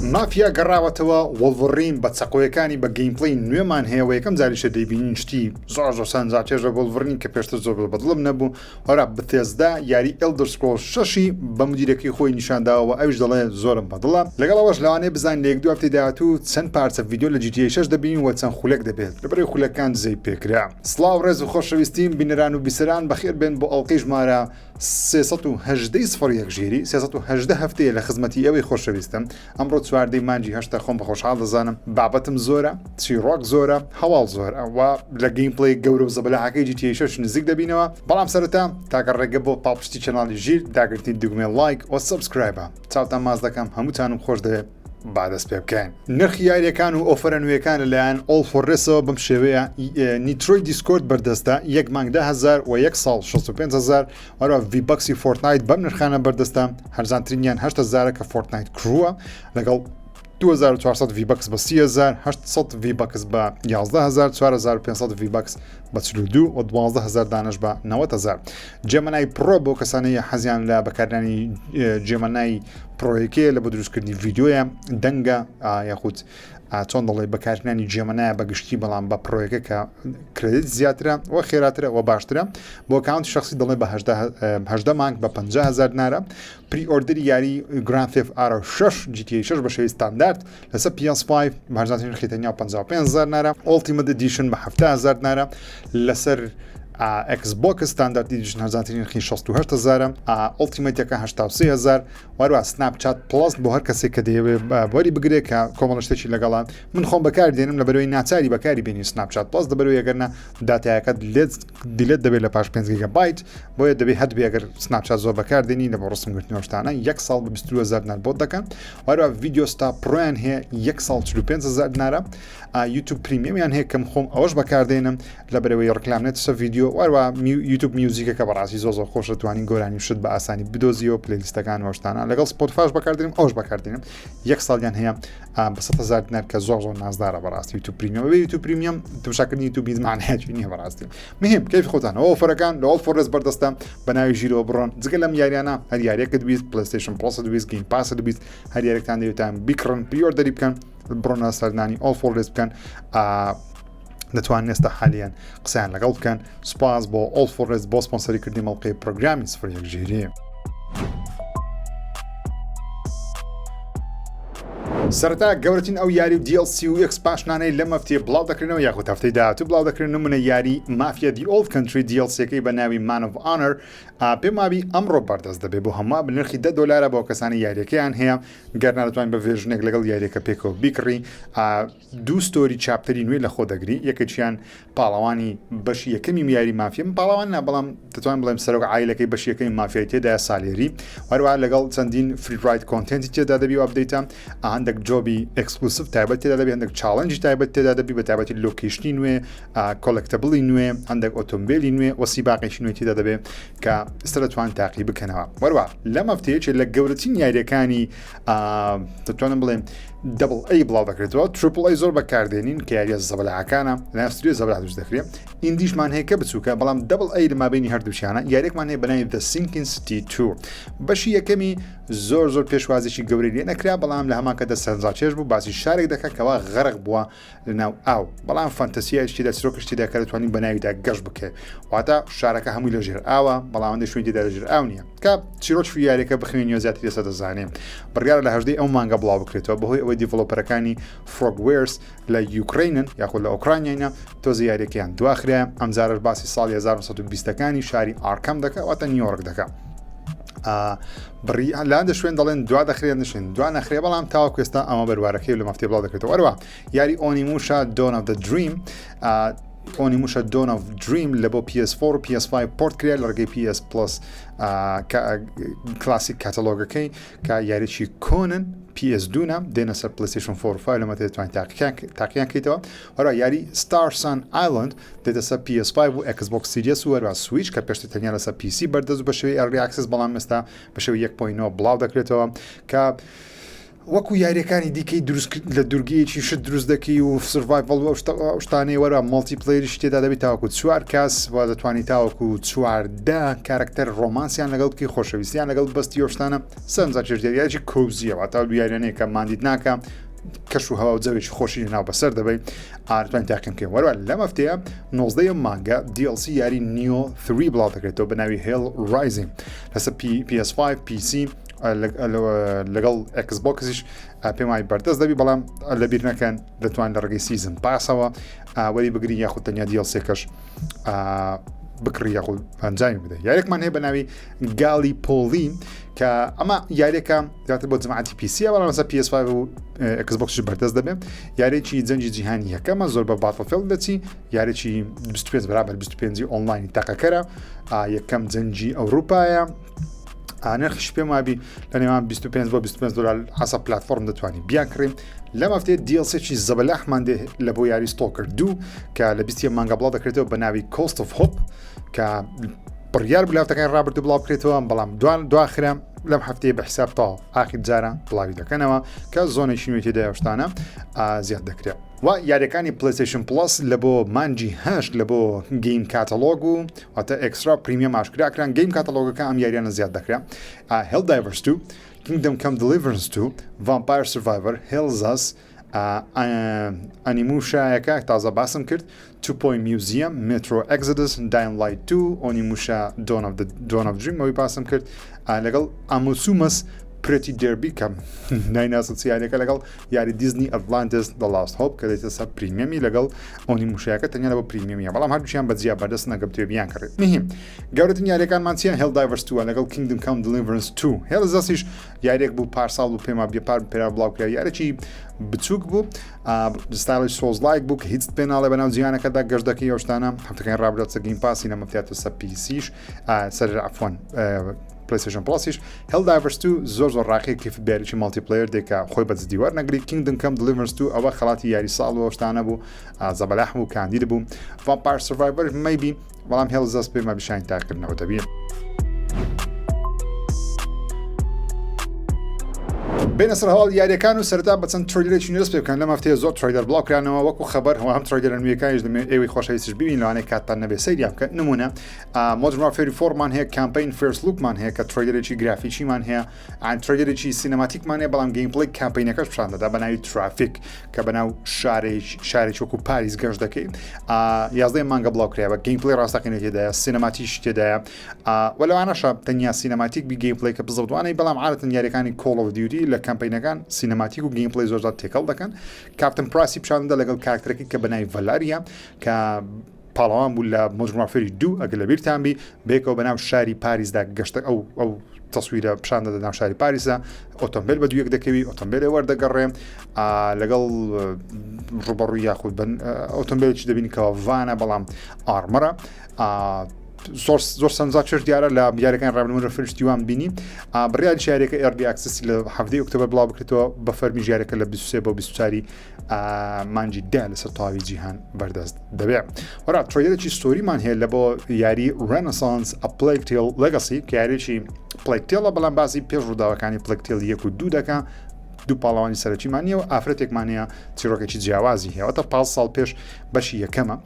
مافیا گەڕاوەتەوە، وۆڵڤرین بە چەقۆیەکانی بە gameplay نوێمان هەیە و یەکەم جاریشە دەیبینین شتی زۆر زۆر سەرنجڕاکێش لە وۆڵڤرین کە پێشتر زۆر بەدڵم نەبوو. هەرا بتێزدا یاری ئێڵدەر سکرۆڵ شەشی بە مدیرەکەی خۆی نیشانداوە و ئەویش دەڵێ زۆرم بەدڵە. لەگەڵ ئەوەش لەوانەیە بزانین لە یەک دوو هەفتەی داهاتوو چەند پارچە ڤیدیۆ لە GTA 6 دەبینین و چەند خولەک دەبێت لەبەرەی خولەکان دزەی پێکرا. سڵاو ڕێز و خۆشەویستیم بینەران و بیسەران بەخێر بێن بۆ ئەڵقەی ژمارە 318 سفر یەک ژیری 318 هەفتەیە لە خزمەتی ئێوەی خۆشەویستم ئەمڕۆ چواردەی مانگی هەشتە خۆم بە خۆشحاڵ دەزانم بابەتم زۆرە چیڕۆک زۆرە هەواڵ زۆرە و لە gameplay گەورە و زەبەلاحەکەی GTA 6 نزیک دەبینەوە بەڵام سەرەتا تاکە ڕێگە بۆ پاڵپشتی channel ی ژیر داگرتنی دوگمەی like و subscribe ە چاوتان ماچ دەکەم هەمووتانم خۆش دەوێت با دەست پێ بکەین. نرخی یاریەکان و offer ە نوێیەکان لەلایەن ئۆڵ فۆر ڕێسەوە بەم شێوەیە nitro ی دیسکۆرد بەردەستە یەک مانگ 10000 و یەک ساڵ 65000 هەروە V-Bucks ی فۆرتنایت بەم نرخانە بەردەستە هەرزانترینیان 8000 کە فۆرتنایت crew ە لەگەڵ 2400 V-Bucks بە 30000 800 V-Bucks بە 11000 4500 V-Bucks بە 42 و 12000 دانش بە 90000 جێمەنای پرۆ بۆ کەسانەیە حەزیان لە بەکارنانی جێمەنای پرۆیەکەیە لە بۆ دروستکردنی ڤیددیویە دەنگە یاخود چۆن دەڵێ بەکارهێنانی جێمەنایە بە گشتی بەڵام بە پرۆیەکە کە credit زیاترە و خێراترە و باشترە بۆ account شخصی دەڵێ بە هەدە مانگ بە 500هزار دینارە pre-order ی یاری گراند ثێفت ئاڕۆ 6 GTA 6 بە شێوەی ستاندارد لەسەر PS5 بە هەرزانترین نرخی تەنیا 55000 دینارە Ultimate Edition بە 70000 دینارە لەسەر ئێکس بۆکس Standard Edition هەرزانترین نرخی 68000 Ultimate ەکە 83000 وەروە سناپ چات پڵەس بۆ هەر کەسێک کە دەیەوێت وەری بگرێت کە کۆمەڵە شتێکی لەگەڵە من خۆم بەکار دێنم لە بەرەوەی ناچاری بەکاری بینی سناپ چات پڵەس دەبەرەوەی ئەگەرنا داتایەکەت لێت delete دەبێت لە پاش 5 گیگابایت بۆیە دەبێت هەت بێ ئەگەر سناپ چات زۆر بەکار دێنی لە بۆ ڕسم گرتنەوە شتانە یەک ساڵ بە 22000 دینار بۆت دەکەن وەروە ڤیدیۆ ستا پرۆیان هەیە یەک ساڵ 45000 دینارە یوتیوب پریمیەمیان هەیە کەم خۆم ئەوەش بەکاردێنم لە بەرەوەی ڕکلام نێت سە ڤیدیۆ وەروە یوتیوب میوزیکەکە بەڕاستی زۆ زۆر خۆشە توانین گۆرانی شت بە ئاسانی بدۆزیەوە playlist ەکان وەشتانە لەگەڵ سپۆتفاش بەکاردێنم ئەوش بەکاردێنم یەک ساڵیان هەیە بە 100 هزار دینار کە زۆر زۆر نازدارە بەڕاستی یوتیوب پریمیەم بێ یوتیوب پریمیەم تمشاکردنی یوتیوب هیچ معنایەکی نییە بەڕاستی مهم کەیف خۆتان ئەوە offer ەکان لە ئۆڵ فۆرێست بەردەستە بە ناوی ژیرەوە بڕۆن جگە لەم یاریانە هەر یاریەکەت ویست پلەیستەیشن پڵەست ویست گەیم پاست ویست هەر یاریەکتان دەوێتان بیکڕن pre-order ی بکەن بڕۆنە سەردانی ئۆڵ فۆرێست بکەن دەتوانن ئێستا حالیان قسەیان لەگەڵ بکەن سوپاس بۆ ئۆڵ فۆرێست بۆ سپۆنسەری کردنی مەڵقەی پرۆگرامی سفر یەک ژیری. سەرەتا گەورەترین ئەو یاری و DLC و expansion انەی لەم هەفتەیە بڵاو دەکرێنەوە یاخود هەفتەی داهاتوو بڵاو دەکرێن نمونە یاری مافیا دی ئۆڵد کەنتری DLC ەکەی بە ناوی مان ئۆف ئانەر پێم وابی ئەمڕۆ بەردەست دەبێت بۆ هەمووان بە نرخی دە دۆلارە بۆ کەسانی یاریەکەیان هەیە گەر ناتوانین بە version ێک لەگەڵ یاریەکە پێکەوە بیکڕی دوو story chapter ی نوێ لەخۆ دەگری یەکێکیان پاڵەوانی بەشی یەکەمی یاری مافیا من پاڵەوان نا بەڵام دەتوانم بڵێم سەرۆک عایلەکەی بەشی یەکەمی مافیای تێدایە سالێری هەروەها لەگەڵ چەندین free ride content ی تێدا دەبی و update ە هەندێک job ی exclusive تایبەت تێدا دەبی هەندێک challenge ی تایبەت تێدا دەبی بە تایبەتی location ی نوێ collectible ی نوێ هەندێک ئۆتۆمبیلی نوێ و سیباقێکی نوێ تێدا دەبێت کە ئێستا دەتوان تاقی بکەنەوە وەروە لەم هەفتەیەکێ لە گەورەترین یاریەکانی دەتوانم بڵێم double A بڵاو دەکرێتەوە triple A زۆر بەکاردێنین کە یاریە زەبەلاحەکانە لە ستودیۆ زەبەلاح دروست دەکرێت indie شمان هەیە کە بچووکە بەڵام double A لە مابینی هەردووچیانە یاریێکمان هەیە بەناوی The Sinking City 2 بەشی یەکەمی زۆر زۆر پێشوازێکی گەورەی لێ نەکرا بەڵام لە هەمان کاتدا سەرنجڕاکێش بوو باسی شارێک دەکات کەوا غەرق بووە لەناو ئاو بەڵام فانتەسیایش تێدا چیرۆکش تێدا کە دەتوانین بە ناویدا گەشت بکەین واتە شارەکە هەمووی لە ژێر ئاوە بەڵام هەندێک شوێن تێدا لە ژێر ئاو نییە کە چیرۆکی یاریەکە بخوێنیەوە زیاتر لەسەر دەزانێ بڕیارە لە هەژدەی ئەو مانگە بڵاو بکرێتەوە بەهۆی ئەوەی developer ەکانی فرۆگوێرس لە یوکرینن یاخود لە ئۆکرانیاینە تۆزی یاریەکەیان دواخرا ئەمجارەش باسی ساڵی 1920ەکانی شاری ئارکەم دەکە واتە نیویۆرک دەکە بڕی لاندە شوێن دەڵێن دوا دەخرێن نشن دوا نەخرێ بەڵام تاوەکو ئێستا ئەمە بەروارەکەی لە مەفتی بڵاو دەکرێتەوە وەروە یاری ئۆنیموشا دۆن ئۆف دە دریم ئۆنیموشە دۆن ئۆف دریم لە بۆ PS4 و PS5 port کرا لە ڕێگەی PS Plus کلاسیک catalog ەکەی کە یاریی کۆنن PS دوونە دێنە سەر PlayStation 4 5 لەمە دەتوانین تاقیان کەیتەوە هەروە یاری ستار سان ئایلند دێتە سەر PS5 و Xbox Series و هەروە سویچ کە پێشتر تەنیا لەسەر PC بەردەست بە شێوەی Early Access بەڵام ئێستا بە شێوەی 1.9 بڵاو دەکرێتەوە کە. وەکو یاریەکانی دیکەی دروست لە دوورگەیەکی شت دروست دەکەی و survival و ئەو شتانەی وەرە multiplayer یش تێدا دەبێت تاوەکو چوار کەس و دەتوانانی تاوەکو 14 کارکتەر romance یان لەگەڵ بکەی خۆشەویستیان لەگەڵ بەستی ئەو شتانە سەرنجا چێژ یاریی cozy یە واتا یاریانەیە کە ماندیت ناکە کەش و هەوا و جەوێکی خۆشی لەناو بەسەر دەبەی ئارتوان تاقیم بکەین وەروە لەم هەفتەیە 19 مانگە DLC یاری Nioh 3 بڵاو دەکرێتەوە بە ناوی Hell Rising لەسەر PS5 PC لەگەڵ Xbox یش پێم وای بەردەست دەبی بەڵام لەبیر نەکەن دەتوان لە ڕێگەی season pass ەوە وەری بگری یاخود تەنیا DLC ەکەش بکڕی یاخود ئەنجامی بدە یاریێکمان هەیە بە ناوی Gallipoli کە ئەمە یاریەکە زیاتر بۆ جماعەتی PC بەڵام لەسەر PS5 و Xbox ش بەردەست دەبێت یاریی جەنگی جیهانی یەکەمە زۆر بە Battlefield دەچی یاریی 25 بەرابەر 25 ئۆنلاینی تاقەکەرە یەکەم جەنگی ئەوروپایە نرخیش پێم وابی لە نێوان 25 بۆ 25 دلار حسب پلتفۆرم دەتوانانی بیانکڕین لەم هەفتەیە DLC ێکی زەبەلاحمان دێ لە بۆ یاری Stalker دوو کە لە 20 مانگە بڵاو دەکرێتەوە بە ناوی Cost of Hope کە بڕیار بوو لە هەفتەکانی ڕابردوو بڵاو بکرێتەوە بەڵام دوان دواخرا لەم هەفتەیە بە حساب تا ئاخیر جارە بڵاوی دەکەنەوە کە zone ێکی نوێی تێدا شتانە زیاد دەکرێت و یاریەکانی PlayStation Plus لە بۆ مانجی هەشت لە بۆ Game Catalog و واتە Extra Premium ئاشکرا کران Game Catalog ەکە ئەم یاریانە زیاد دەکرێن Helldivers 2 Kingdom Come Deliverance 2 Vampire Survivor Helldivers Onimusha یەکە تازە باسم کرد Two Point Museum Metro Exodus Dying Light 2 Onimusha Dawn of Dream ئەوی باسم کرد لەگەڵ Awesome's Pretty Derby کە نایناسم چ یاریەکە لەگەڵ یاری Disney Atlantis The Last Hope کە دێتە سەر Premium ی لەگەڵ Onimusha یەکە تەنیا لە بۆ Premium یە بەڵام هەردووکیان بە جیا بەردەست نەگە بتوێ بیان کڕێت مهم گەورەترین یاریەکانمان چیان Helldivers 2 لەگەڵ Kingdom Come Deliverance 2 Helldivers یش یاریەک بوو پارساڵ بوو پێما بێ پار پێرا بڵاو کرا یارێکی بچووک بوو ستایلی souls-like بوو کە هیچ پێ ناڵێ بەناو جیهانەکەدا گەشت دەکەی ئەو شتانە هەفتەکانی ڕابردوو سەر Game Pass ی لە مەفتیاتە سەر PC یش سەر عفوان PlayStation Plus یش Helldivers 2 زۆر زۆر ڕاقی کیف بیاریی multiplayer دێکە خۆی بە جدی وەرنەگری Kingdom Come Deliverance 2 ئەوە خەڵاتی یاری ساڵ و شتانە بوو زەبەلاح بوو کاندید بوو Vampire Survivor maybe بەڵام Helldivers پێما بشین تاکردنەوە دەبی. بێنە سەر هەواڵ یاریەکان و سەرتا بە چەند trailer ێکی نوێ پێ بکەن لەم هەفتەیە زۆر trailer بڵاو کرانەوە وەکو خەبەر هەم trailer ە نوێیەکانیش دەمێ ئێوەی خۆشەویستش ببین لەوانەیە کاتتان نەبێ سەیریان بکەن نمونە Modern Warfare ی four مان هەیە campaign first look مان هەیە کە trailer ێکی گرافیکیمان هەیە ئان trailer ێکی cinematic مان هەیە بەڵام gameplay campaign ەکەش پیشان دەدا بە ناوی Traffic کە بەناو شارێک شارێک وەکو پاریس گەشت دەکەی یازدەی مانگە بڵاو کرایەوە gameplay ڕاستەقینە تێدایە cinematic ش تێدایە و لەوانەشە تەنیا cinematic بی gameplay کە بزەوتوانەی بەڵام عادەتەن یاریەکانی Call of Duty لە campaign ەکان cinematic و gameplay زۆر زۆر تێکەڵ دەکەن Captain Price ی پیشاندە لەگەڵ کارکتەرەکەی کە بەناوی ڤالاریا کە پاڵەوان بوو لە Modern Warfare ی دوو ئەگەر لە بیرتان بی بەیەکەوە بەناو شاری پاریسدا گەشتە ئەو ئەو تەسویرە پیشان دەدە ناو شاری پاریسە ئۆتۆمبیل بە دوویەک دەکەوی ئۆتۆمبیلێ وەردەگەڕێ لەگەڵ ڕوبەڕوو یاخود بن ئۆتۆمبیلێکی دەبین کەەوە van ە بەڵام armor ە زۆر زۆر سەنجا چێش دیارە لە یاریەکان ڕابنمونە فرشتیوان بینی بڕیاری شارێکە early access ی لە هەفتەی ئۆکتۆبەر بڵاو بکرێتەوە بە فەرمی ژارەکە لە 23 بۆ 24 مانگی دە لەسەر تەواوی جیهان بەردەست دەبێت وەرا trailer ێکی story مان هەیە لە بۆ یاری Renaissance A Plague Tale Legacy کە یاریی Plague Tale ە بەڵام باسی پێش ڕووداوەکانی Plague Tale یەک و دوو دەکا دوو پاڵەوانی سەرەکیمان نییە و ئافرەتێکمان هەیە چیرۆکێکی جیاوازی هەیە واتە 5 ساڵ پێش بەشی یەکەمە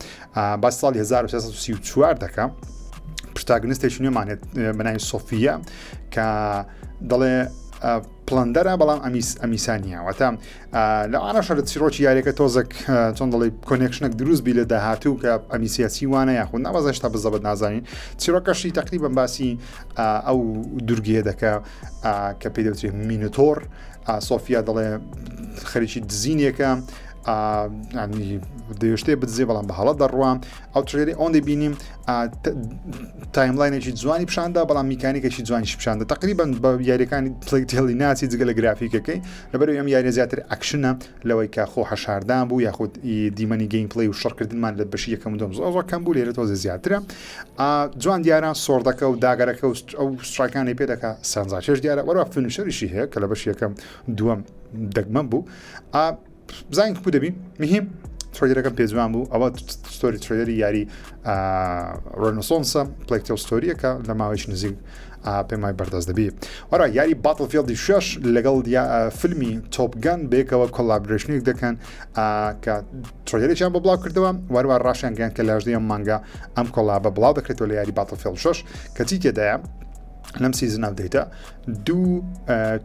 باس ساڵی 1934 دەکا protagonist ێکی نوێمان هەیە بە ناوی سۆفیە کە دەڵێ plunder ە بەڵام ئەمیس ئەمیسانیە واتە لەوانەشە لە چیرۆکی یاریەکە تۆزێک چۆن دەڵێ connection ێک دروست بی لە داهاتوو کە ئەمیسیاسی وانە یاخود ناوازە هێشتا بزەبت نازانین چیرۆکەشی تقریبا باسی ئەو دوورگەیە دەکە کە پێی دەوترێت مینۆتۆر سۆفیا دەڵێ خەریکی دزینێکە دەێشتێ بدزێ بەڵام بە هەڵە دەڕوام ئەو trailer ی ئەوەندەی بینیم timeline ێکی جوانی پیشاندا بەڵام میکانیکێکی جوانیش پیشاندا تقریبا بە یاریەکانی Plague Tale ی ناچی جگە لە گرافیکەکەی لەبەر ئەم یاریە زیاتر ئەکشنە لەوەی کە خۆ حەشاردان بوو یاخود دیمەنی gameplay و شەڕکردنمان لە بەشی یەکەم دوم زۆر زۆر کەم بوو لێرە تۆزێ زیاترە جوان دیارە sword ەکە و dagger ەکە و ئەو strike انەی پێ دەکا سەرنجڕاکێش دیارە وەرە finisher یشی هەیە کە لە بەشی یەکەم دووەم دەگمەن بوو بزانین کو دەبین مهم. trailer ەکەم پێ جوان بوو ئەوە story trailer ی یاری Renaissance ە Plague Tale story ەکە لە ماوەیش نزیک پێم وای بەردەست دەبی وەرا یاری Battlefield ی شش لەگەڵ فیلمی Top Gun بێکەوە collaboration ێک دەکەن کە trailer ێکیان بۆ بڵاو کردەوە وەروە ڕاشیان گەیان کە لاژدەی ئەم مانگە ئەم collab ە بڵاو دەکرێتەوە لە یاری Battlefield 6 کە چی تێدایە لەم season update ە دوو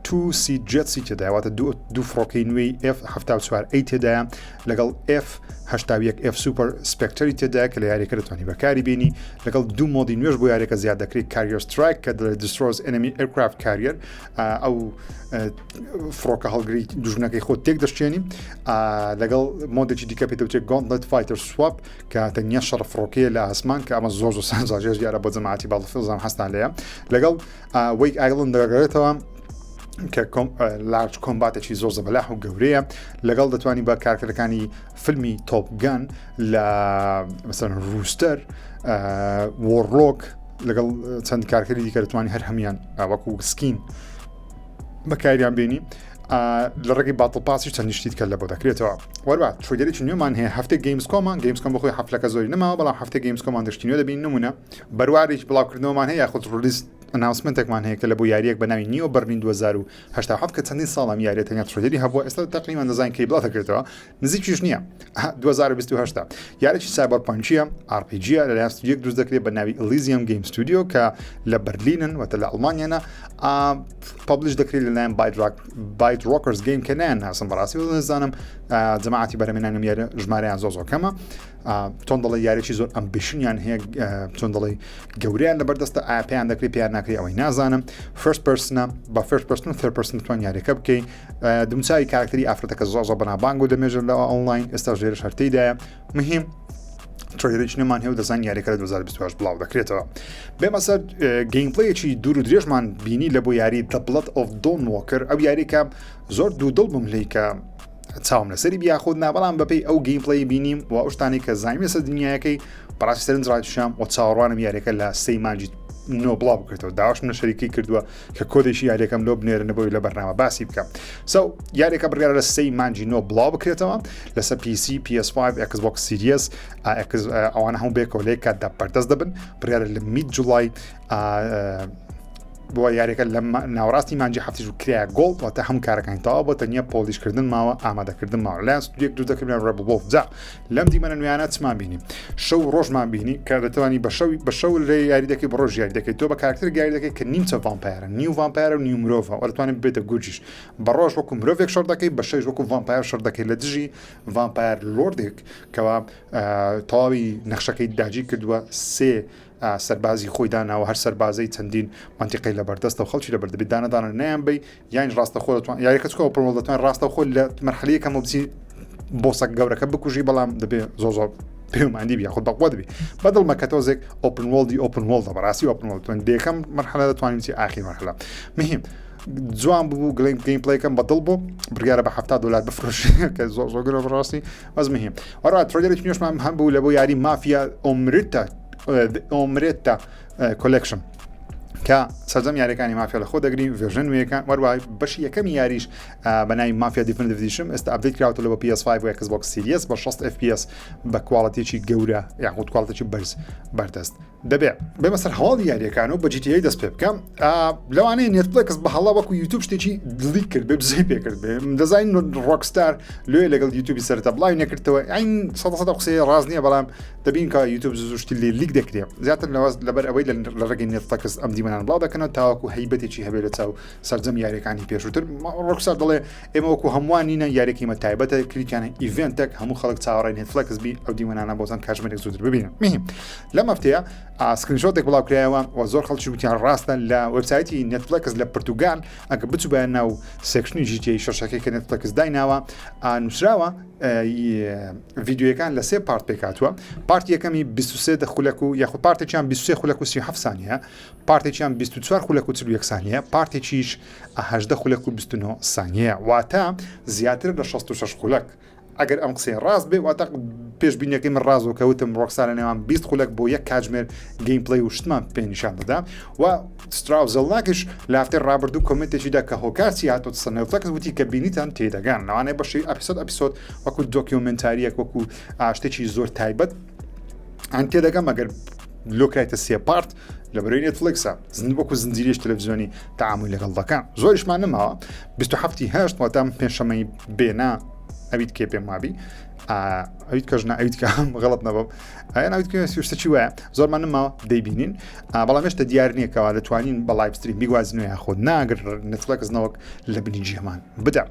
two C jets ی تێدایە واتە دوو فڕۆکەی نوێی F74 A تێدایە لەگەڵ F81 F Super Spectre ی تێدایە کە لە یاریەکە دەتوانانی بەکاری بینی لەگەڵ دوو mode ی نوێش بۆ یاریەکە زیاد دەکرێت Carrier Strike کە دەڵێت destroys enemy aircraft carrier ئەو فڕۆکە هەڵگری دوژمنەکەی خۆت تێک دەشتێنی لەگەڵ mode ێکی دیکە پێ دەوتێت Gauntlet Fighter Swap کە تەنیا شەڕ فڕۆکەیە لە ئاسمان کە ئەمە زۆر زۆر سەرنجڕاکێش دیارە بۆ جەماعەتی Battlefield زان هەستان لێیە لەگەڵ Wake Island دەگەڕێتەوە کە large combat ێکی زۆر زەبەلاح و گەورەیە لەگەڵ دەتوانی بە کارکتەرەکانی فیلمی Top Gun لە مەسەن Rooster Warlock لەگەڵ چەند کارکتەری دیکە دەتوانانی هەر هەمان وەکو skin بەکاریان بێنی لە ڕێگەی battle pass ی چەند شتی کە لە بۆ دەکرێتەوە وەربا trailer ێکی نوێمان هەیە هەفتە Gamescom مان Gamescom بەخۆی حەفلەکە زۆری نەماوە بەڵام هەفتە Gamescom مان دەشتی نوێ دەبین نمونە بەروارێکی بڵاوکردنەوەمان هەیە یاخود release announcement ێکمان هەیە کە لە بۆ یاریەک بە ناوی Neo Berlin 2087 کە چەندین ساڵ ئەم یاریە تەنیا trailer ی هەبووە ئێستا تقریبا دەزانین کەی بڵاو دەکرێتەوە نزیکیش نییە 2028 یاریی cyberpunk یە RPG لەلایەن ستودیۆک دروست دەکرێت بە ناوی Elysium Game Studio کە لە بەرلینن واتە لە ئەڵمانیانە publish دەکرێت لەلایەن ByteRockers Game کە نیان ناسم بەڕاستی نزانم جەماعەتی بەرەمێنانم یارە ژمارەیان زۆ زۆر کەمە چۆن دەڵێ یاریی زۆر ambition یان هەیە چۆن دەڵێ گەوریان لە بەردەستە ئایا پێیان دەکرێت پێیان ناکرێت ئەوەی نازانم first person ە بە first person third person توان یاریەکە بکەین دمچوی کارکتەری ئافرەتەکە زۆر زۆر بەنابانگ و دەمێژە لە ئۆنلاین ئێستا ژێرش هەرتیدایە مهم trailer ێکی نوێمان هەیە و دەزان یاریەکە لە 2028 بڵاو دەکرێتەوە بێمە سەر gameplay ێکی دوور و درێژمان بینی لە بۆ یاری The Blood of Dawnwalker ئەو یاریکە زۆر دوودڵ بووم لی کە چاوم لەسەری بیاخود نا بەڵام بەپی ئەو gameplay بینیم و ئەو شتانی کە زانیم لەسەر دنیایەکەی بەڕاستی سەرنج ڕاکیشام و چاوەڕوانم یاریەکە لە سێی مانگی نۆ بڵاو بکرێتەوە داواشم لە شەریکی کردووە کە کۆدێکی یاریەکەم لۆ بنێرن بۆی لە بەرنامە باسی بکەم so یاریەکە بڕیارە لە سێی مانگی نۆ بڵاو بکرێتەوە لەسەر PC PS5 Xbox Series ئەوانە هەموو بێکەوە لێک کاتدا بەردەست دەبن بڕیارە لە mid July بۆ یاریەکە لە ناوەڕاستی مانگی هەفتیش و کرا gold واتە هەموو کارەکانی تەواو بۆ تەنیا polish کردن ماوە ئامادەکردن ماوە لایەن ستودیۆک دروست دەکردن Rebel Wolf جا لەم دیمەنە نوێیانە چمان بینی شەو ڕۆژمان بینی کە دەتوانی بە شەوی بە شەو لە یاری دەکەی بە ڕۆژ یاری دەکەی تۆ بە کارکتەر یاری دەکەی کە نیمچە vampire ە نیو vampire ە و نیو مرۆڤە و دەتوانێت ببێتە گورجیش بە ڕۆژ وەکو مرۆڤێک شەڕ دەکەی بە شەویش وەکو vampire شەڕ دەکەی لە دژی vampire lord ێک کەوا تەواوی نەخشەکەی داگیر کردووە سێ سەربازی خۆی داناوە هەر سەربازەی چەندین مەنتیقەی لەبەردەستە و خەڵکی لەبەر دەبێت دانەدانە نیان بی یان ڕاستەخۆ دەتوان یاریەکە چکەوە پرۆڵ دەتوان ڕاستەخۆ لە مەرحەلەیە کەمە بچی boss ە گەورەکە بکوژی بەڵام دەبێ زۆر زۆر پێماندی بیا خۆ بەقوت بی بەدڵ مەکە تۆزێک open world ی open world ە بەڕاستی open world توان یەکەم مەرحەلە دەتوانین چی ئاخی مەرحەلە مهم جوان بوو گلین gameplay ەکەم بەدڵ بوو بڕیارە بە 70 دلار بفرۆش کە زۆر زۆر گرە بەڕاستی بەس مهم وەڕا trailer ێکی نوێشمان هەبوو لە بۆ یاری Mafia Omerta Omerta Collection کە سەرجەم یاریەکانی مافیا لە خۆ دەگرین version نوێیەکان وەروە بەشی یەکەمی یاریش بە ناوی Mafia Definitive Edition ئێستا update کراوەتە لە بۆ PS5 و Xbox Series بە 60 FPS بە quality ێکی گەورە یاخود quality ێکی بەرز بەردەست دەبێ بێمە سەر هەواڵی یاریەکان و بە GTA دەست پێ بکەم لەوانەیە Netflix بە هەڵا وەکو یوتوب شتێکی leak کرد بێ بزەی پێ کرد بێ دەزانین Rockstar لێ لەگەڵ یوتوبی سەرەتا بڵاوی نەکردەوە ئەین سەد سەد قسەی ڕاست نییە بەڵام دەبین کە یوتوب زوو شتی لێ leak دەکرێت زیاتر لەوەز لەبەر ئەوەی لە ڕێگەی Netflix ئەم دیمەنان بڵاو دەکەنەوە تاوەکو هەیبەتێکی هەبێت لە چاو سەرجەم یاریەکانی پێشووتر Rockstar دەڵێ ئێمە وەکو هەمووان نینە یاریەکەی مە تایبەتە کلیکیانە event ێک هەموو خەڵک چاوەڕێی Netflix بی ئەو دیمەنانە بۆ چەند کاتژمێرێک زووتر ببینن مهم لەم هەفتەیە screenshot ێک بڵاو کرایەوە و زۆر خەڵکی وتیان ڕاستە لە وبسایتی Netflix لە پرتوگال ئەگە بچوبایە ناو section ی GTA شەشەکەی کە Netflix دایناوە نووسراوە ڤیدیۆیەکان لە سێ part پێکاتوە part یەکەمی 23 دە خولەک و یاخود part ێکیان 23 خولەک و 37 سانیە part ێکیان 24 خولەک و 41 سانیە part ێکیش 18 خولەک و 29 سانیە واتە زیاتر لە 66 خولەک ئەگەر ئەم قسەیە ڕاست بێ واتە پێشبینیەکەی من ڕاست بوو کە وتم ڕۆکستار لە نێوان 20 خولەک بۆ یەک کاتژمێر gameplay و شتمان پێ نیشان دەدا و ستراوس زێلناکیش لە هەفتەی ڕابردوو comment ێکی دا کە هۆکار چی هاتۆتە سەر نێتفلێکس وتی کە بینیتان تێدەگەن لەوانەیە بەشی episode episode وەکو documentary یەک وەکو شتێکی زۆر تایبەت ئەن تێدەگەم ئەگەر لۆکرایتە سێ part لە بەرەی نێتفلێکسە زند وەکو زنجیرێش تەلەڤزیۆنی تەعامول لەگەڵ دەکەن زۆریشمان نەماوە 27 هەشت واتام پێنجشەمەی بێنا ئەویت کێ پێم وابی ئەویت کەژنا ئەویت کە غەڵت نەبم ئەیان ئەویت کە شتەکی وایە زۆرمان نەماوە دەیبینین بەڵام هێشتا دیار نییە کەوا دەتوانین بە live stream بیگوازینەوە یاخود ناگر نێتفلێکس نەوەک لە بنی جێمان بدا.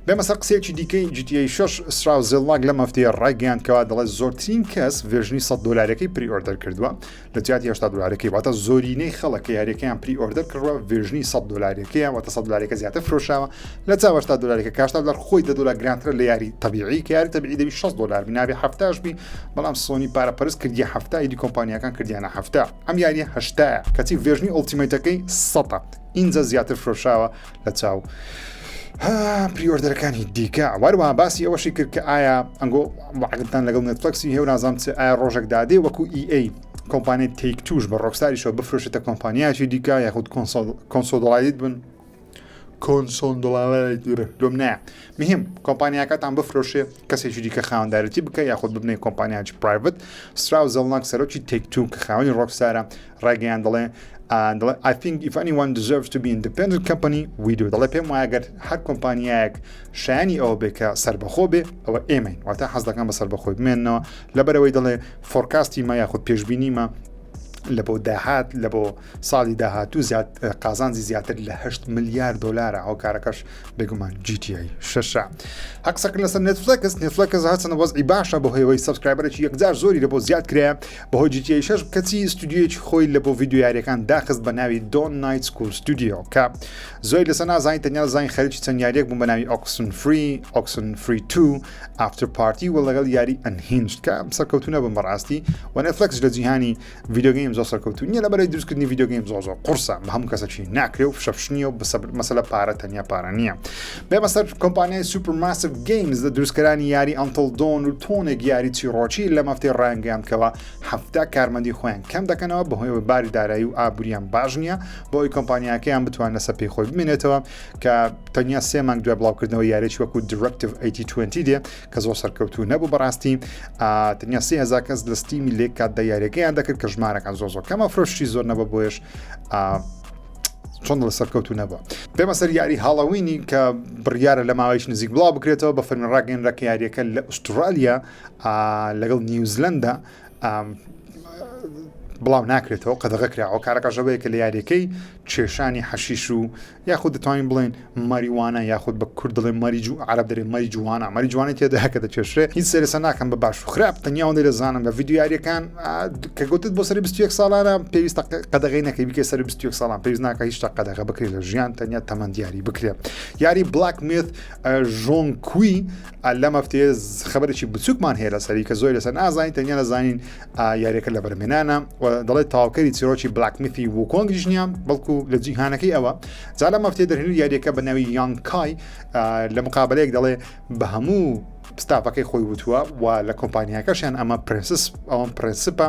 بێمە سەر قسەیەکی دیکەی GTA 6 ستراوس زێلناک لەم هەفتەیە ڕایگەیاند کەوا دەڵێت زۆرترین کەس version ی 100 دۆلارەکەی pre-order کردووە لە جیاتی 80 دۆلارەکەی واتە زۆرینەی خەڵک کە یاریەکەیان pre-order کردووە version ی 100 دۆلارەکەیە واتە 100 دۆلارەکە زیاتر فرۆشاوە لە چاو 80 دۆلارەکە کە 80 دۆلار خۆی 10 دۆلار گرانترە لە یاری تەبیعی کە یاری تەبیعی دەبی 60 دۆلار بی نابێ 70 بی بەڵام سۆنی پارە پەرست کردیە 70 ئیدی کۆمپانیاکان کردیانە 70 ئەم یاریە 80 کەچی version ی ultimate ەکەی سەتە ئینجا زیاتر فرۆشاوە لە چاو pre-order ەکانی دیکە وەروە باسی ئەوەشی کرد کە ئایا ئەنگۆ عقدتان لەگەڵ نێتفلکسی هێو نازام چ ئایا ڕۆژێک دادێ وەکو EA کۆمپانیای تیک توش بە ڕۆکستاریشەوە بفرۆشێتە کۆمپانیایکی دیکە یاخود consolidate بن consolidate لۆم نایە مهم کۆمپانیاکەتان بفرۆشێ کەسێکی دیکە خاوەندارێتی بکە یاخود ببنێ کۆمپانیاکی private ستراوس زێلناک سەرۆکی تیک تو کە خاوەنی ڕۆکستارە ڕایگەیان دەڵێ دەڵێ I think if anyone deserves to be independent company we do دەڵێ پێم وایە گەر هەر کۆمپانیایەک شایانی ئەوە بێ کە سەربەخۆ بێ ئەوە ئێمەین واتە حەز دەکەم بە سەربەخۆی بمێنەوە لەبەرەوەی دەڵێ forecast ی مە یاخود پێشبینیمە لە بۆ داهات لە بۆ ساڵی داهاتوو زیاد قازانجی زیاتر لە 8 ملیار دلارە هۆکارەکەش بێگومان GTA شەشە. هەق قسەکردن لەسەر نێتفلێکس نێتفلێکس هەرچەندە وەزعی باشە بۆ هەیەوەی subscriber ێکی یەکجار زۆری لە بۆ زیاد کرایە بەهۆی GTA 6 کەچی ستودیۆیەکی خۆی لە بۆ ڤیدیۆ یاریەکان داخست بە ناوی دۆن نایت سکول ستودیۆ کە زۆری لەسەر نازانین تەنیا زانین خەریکی چەند یاریەک بوون بە ناوی ئۆکسن فری ئۆکسن فری 2 ئافتەر پارتی و لەگەڵ یاری ئەنهینج کە سەرکەوتو نەبوون بەڕاستی و نێتفلێکس لە جیهانی video game زۆر سەرکەوتو نییە لەبەرەی دروستکردنی video game زۆر زۆر قورسە بە هەموو کەسەکی ناکرێ و فشەفش نییە و مەسەلە پارە تەنیا پارە نییە بێمە سەر کۆمپانیای سوپەر ماسیڤ گەیمز لە دروستکەرانی یاری ئەنتڵ دۆن و تۆنێک یاری چیڕۆکی لەم هەفتەی ڕایانگەیاند کەوا 70 کارمەندی خۆیان کەم دەکەنەوە بەهۆیەوە باری دارایی و ئابووریان باش نییە بۆ ئەوی کۆمپانیاکەیان بتوان لەسەر پێی خۆی بمێنێتەوە کە تەنیا سێ مانگ دوای بڵاوکردنەوە یاریی وەکو Directive 8020 دێ کە زۆر سەرکەوتوو نەبوو بەڕاستی تەنیا 3000 کەس لە ستیمی لێک کاتدا یاریەکەیان دەکرد کە ژمارەکان زۆر زۆر کەمە فرۆشی زۆر نەبە بۆیش چۆن لە سەرکەوتو نەبووە پێمە سەر یاری هاڵەوینی کە بڕیارە لە ماوەیش نزیک بڵاو بکرێتەوە بە فەرمی ڕاگەیەنرا کە یاریەکە لە ئوسترالیا لەگەڵ نیوزلەندا بڵاو ناکرێتەوە قەدەغە کرا ئەو کارەکەش ئەوەیە کە لە یاریەکەی کێشانی حەشیش و یاخود دەتوانین بڵێن ماریوانا یاخود بە کورد دەڵێن ماری جو عرب دەرێ ماری جوانە ماری جوانی تێدا کە دەکێشرێ هیچ سەرسە ناکەم بە باش و خراپ تەنیا ئەوەندەی دەزانم لە ڤیدیۆ یاریەکان کە گوتت بۆ سەری 21 ساڵانە پێویستە قەدەغەی نەکەی بکە سەری 21 ساڵان پێویست ناکە هیچ شتە قەدەغە بکرێت لە ژیان تەنیا تەمەن دیاری بکرێت یاری بلاک میث ژۆن کوی لەم هەفتەیە خبرێکی بچووکمان هەیە لەسەری کە زۆر لەسەر نازانین تەنیا دەزانین یاریەکە لە بەرمێنانە و دەڵێت تاوکەری چیرۆکی بلاک میثی وکۆنگیش نییە بەڵکو لە جیهانەکەی ئەوە جا لەم هەفتەیە دەرهێنەری یاریەکە بە ناوی یانکای لە مقابلەیەک دەڵێ بە هەموو staff ەکەی خۆی وتووە و لە کۆمپانیاکەشیان ئەمە پرنسس ئەوەم پرنسپە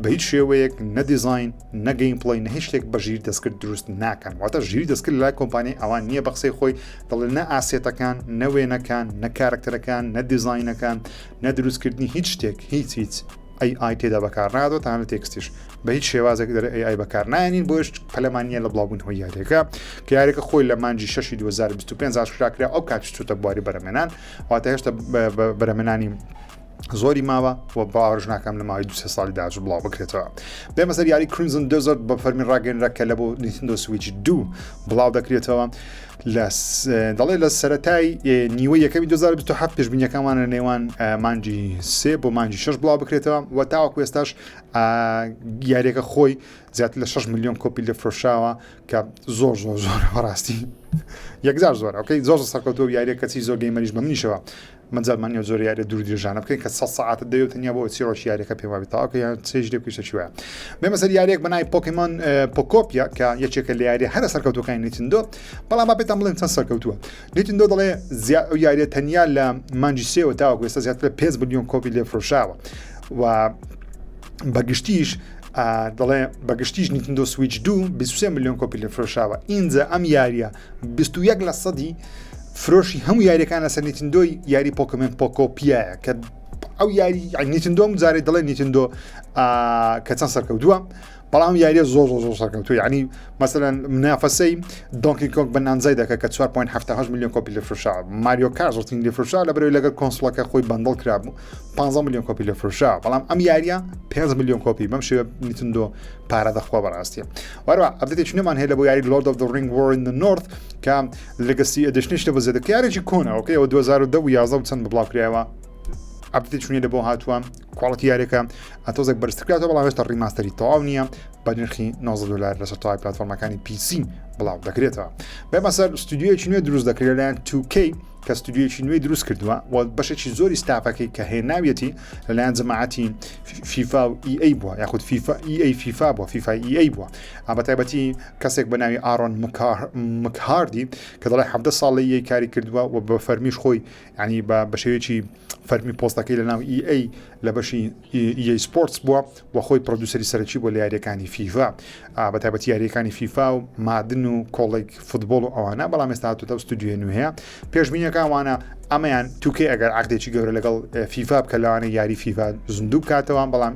بە هیچ شێوەیەک نە دیزین نە gameplay نە هیچ شتێک بە ژیر دەستکرد دروست ناکەن واتە ژیری دەستکرد لای کۆمپانیای ئەوان نییە بە قسەی خۆی دەڵێ نە asset ەکان نە وێنەکان نە کارکتەرەکان نە دیزینەکان نە دروستکردنی هیچ شتێک هیچ هیچ AI تێدا بەکارنادۆ تانە text یش بە هیچ شێوازێک دەرە AI بەکارنایێنین بۆش پەلەمان نییە لە بڵاوبوونەوەی یاریەکە کە یاریەکە خۆی لە مانگی 6 2025 ئاشکرا کرا ئەو کاتیش چوتە بواری بەرەمێنان واتە هێشتا بەرەمێنانی زۆری ماوە و باوەڕش ناکەم لە ماوەی دو سێ ساڵی داهاتوو بڵاو بکرێتەوە. بێمە سەر یاری کریمزن دێزەرت بە فەرمی ڕاگەیەنرا کە لە بۆ نینتندۆ سویچ دوو بڵاو دەکرێتەوە. لە دەڵێ لە سەرەتای نیوە یەکەمی 2027 پێشبینیەکانمان لە نێوان مانگی سێ بۆ مانگی شەش بڵاو بکرێتەوە و تاوەکو ئێستاش یاریەکە خۆی زیاتر لە 6 میلیۆن کۆپی لە فرۆشاوە کە زۆر زۆر زۆر بەڕاستی یەکجار زۆر okay زۆر سەرکەوتووە یاریە کەچی زۆر gamer یش بە منیشەوە مەجالمان نیە زۆر یاریە دوور درێژانە بکەین کە 100 سەعاتت دەوێت تەنیا بۆ چیرۆکی یاریەکە پێم وابێت تاوەکە یان چێژ لێ بکەیتە چی وایە بێمە سەر یاریەک بە ناوی پۆکیمۆن پۆکۆپیا کە یەکێکە لە یاریە هەرە سەرکەوتووەکانی نینتندۆ بەڵام با پێتان. پێتان بڵێم چەند سەرکەوتووە. نیتندۆ دەڵێ زیا ئەو یاریە تەنیا لە مانگی سێوە تاوەکو ئێستا زیاتر لە 5 ملیۆن کۆپی لێ فرۆشاوە و بەگشتیش دەڵێ بەگشتیش نیتندۆ سویچ دوو 23 ملیۆن کۆپی لێ فرۆشاوە. ئینجا ئەم یاریە 21 لە سەدی فرۆشی هەموو یاریەکان لەسەر نیتندۆی یاری پۆکەمێن پۆکۆپیایە کە ئەو یاری نیتندۆم جارێ دەڵێ نیتندۆ کە چەند سەرکەوتووە بەڵام یاریە زۆر زۆر زۆر سەرکەوتوو یعنی مەسەلەن منافەسەی دۆنکی کۆنگ بە نانزای دەکە کە 4.78 میلیۆن کۆپی لە فرۆشا ماریۆ کار زۆرترین لێ فرۆشا لە بەرەوەی لەگەڵ console ەکە خۆی bundle کرابوو 15 میلیۆن کۆپی لە فرۆشا بەڵام ئەم یاریە 5 میلیۆن کۆپی بەم شێوە نیتندۆ پارە دەخوا بەڕاستیە وەروە update ێکی نوێمان هەیە لە بۆ یاری Lord of the Rings War in the North کە Legacy Edition یش لە بۆ زێدە یارێکی کۆنە okay ئەوە 2010 و 11 چەند بڵاو کرایەوە update ێکی نوێ لە بۆ هاتووە quality یاریەکە تۆزێک بەرزترکراتەوە بەڵام هێشتا remaster ی تەواو نییە بە نرخی 19 دلار لەسەر تەواوی پلاتفۆرمەکانی PC بڵاو دەکرێتەوە. بێمە سەر ستودیۆیەکی نوێ دروست دەکرێت لەلایەن 2K کە ستودیۆیەکی نوێی دروست کردووە و بەشێکی زۆری ستافەکەی کە هێناویەتی لەلایەن جەماعەتی فیفا و EA بووە یاخود فیفا EA فیفا بووە فیفا EA بووە بە تایبەتی کەسێک بە ناوی ئارۆن مکهاردی کە دەڵێ 17 ساڵ لە EA کاری کردووە و بە فەرمیش خۆی ینی بە بەشێوەیەکی فەرمی پۆستەکەی لە ناو EA لە بەشی EA Sports بووە و خۆی producer ی سەرەکی بووە لە یاریەکانی فیفا بە تایبەتی یاریەکانی فیفا و مادن و کۆڵێک فوتبۆڵ و ئەوانە بەڵام ئێستا هاتووتە و ستودیۆی نوێیە پێشبینیەکان وانە ئەمەیان 2K ئەگەر عقدێکی گەورە لەگەڵ فیفا بکە لەوانە یاری فیفا زیندوو بکاتەوە بەڵام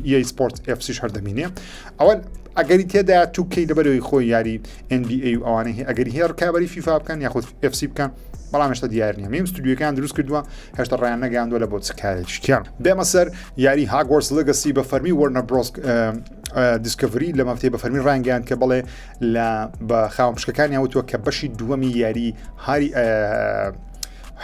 EA Sports FC هەر دەمینێ ئەوە ئەگەری تێدا 2K لەبەرەوەی خۆی یاری NBA و ئەوانەی هەیە ئەگەری هەیە ڕکابی فیفا بکەن یاخود FC بکەن بەڵام هێشتا دیار نییە میم ستودیۆکان دروست کردووە هێشتا ڕایان نەگەیاندووە لە بۆ چ کارێکیان بێمە سەر یاری Hogwarts Legacy بە فەرمی Warner Bros Discovery لە مەفتەی بە فەرمی ڕانگەیان کە بڵێ لە بە خاوەن پشکەکانیان وتووە کە بەشی دووەمی یاری هاری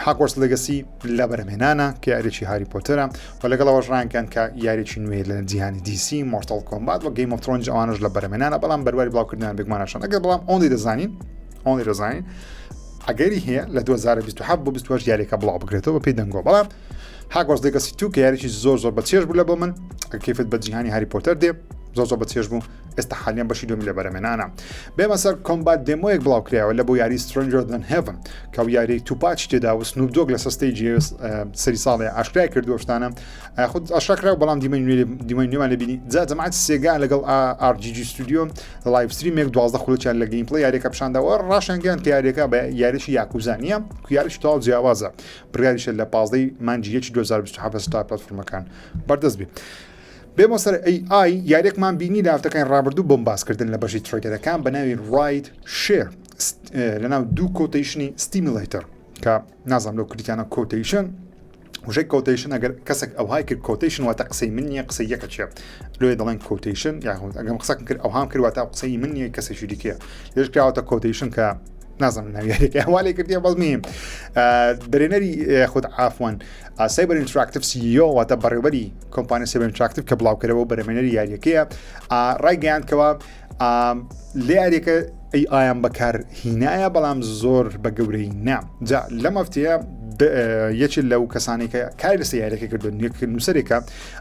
Hogwarts Legacy لە بەرەمهێنانە کە یاریی هاری پۆتەرە و لەگەڵ ئەوەش ڕانکەن کە یاریی نوێ لە جیهانی DC Mortal Kombat و Game of Thrones ئەوانش لە بەرەمێنانە بەڵام بەرواری بڵاوکردنیان بێگوماناشان ئەگەر بەڵام ئۆنلی دەزانین ئۆنلی دەزانین ئەگەری هەیە لە 2027 بۆ 28 یاریەکە بڵاو بکرێتەوە بە پێی دەنگۆ بەڵام Hogwarts Legacy 2 کە یاریی زۆر زۆر بە چێژ بوو لە بۆ من کەیفت بە جیهانی هاری پۆتەر دێ زۆر زۆر بە چێژ بوو ئێستا حالیان بەشی دومی لە بەرەمێنانە بێمە سەر combat demo یەک بڵاو کرایەوە لە بۆ یاری Stranger Than Heaven کە ئەو یاری توپاچ تێدا و سنوپ دۆگ لەسەر stage ی سەری ساڵێ ئاشکرای کردووە شتانە خود ئاشکرا کرا بەڵام دیمەن نوێ دیمەن نوێمان لەبینی جا جەماعەت سێگا لەگەڵ RGG Studio live stream ێک 12 خولەکیان لە gameplay یاریەکە پیشانداوە ڕاشیانگەیاند کە یاریەکە بە یاریی یاکوزا نییە یاریی تەواو جیاوازە بڕیاریشە لە 15 مانگی یەکی 2027 لە ستا پلاتفۆرمەکان بەردەست بێت. بێمە سەر AI یاریەکمان بینی لە هەفتەکانی ڕابردوو بۆم باسکردن لە بەشی trailer ەکان بە ناوی Ride Share لەناو دوو quotation ی Stimulator کە نازانم لەو کریتانە quotation وشەی quotation ئەگەر کەسێک ئەوهای کرد quotation واتە قسەی من نییە قسەی یەکە چیە لۆیە دەڵێن quotation یاخود ئەگەم قسەکم کرد ئەوهام کرد واتە قسەی من نییە کەسێکی دیکەیە لێش کراوەتە quotation کە نازانم ناویارێک وا لێ کردیە بەس میم دەرێنەری خود عافوان Saber Interactive CEO واتە بەڕێوبەری کۆمپانیا Saber Interactive کە بڵاوکەرەوە و بەرەمێنەری یاریەکەیە ڕایگەیاندکەوە لە یاریەکە AI یان بەکار هینایە بەڵام زۆر بە گەورەی نا جا لەم هەفتەیە یەکێ لەو کەسانی کە کاری لەسەر یاریەکە کردو نووسەرێکە